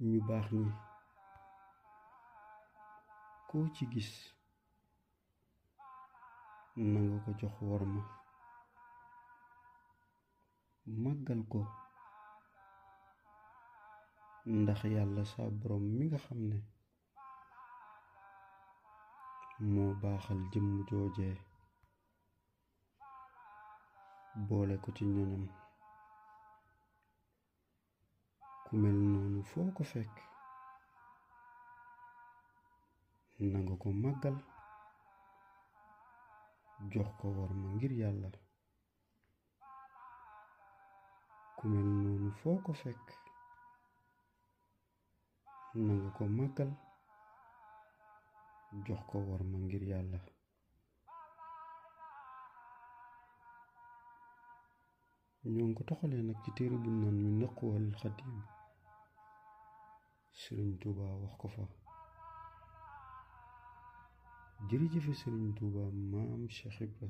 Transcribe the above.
ñu baax ñi koo ci gis nanga ko jox worma màggal ko ndax yàlla sa borom mi nga xam ne moo baaxal jëmm joojee boole ko ci ñoñam ku mel noonu foo ko fekk nanga ko màggal jox ko worma ngir yàlla ku mel noonu foo ko fekk nanga ko màggal jox ko worma ngir yàlla ñoo ngi ko toxalee nag ci téere bu naan ñu naqwal xadim Sëriñ Tuuba wax ko fa jërëjëfe Sëriñ Tuuba maam Cheikh Ibra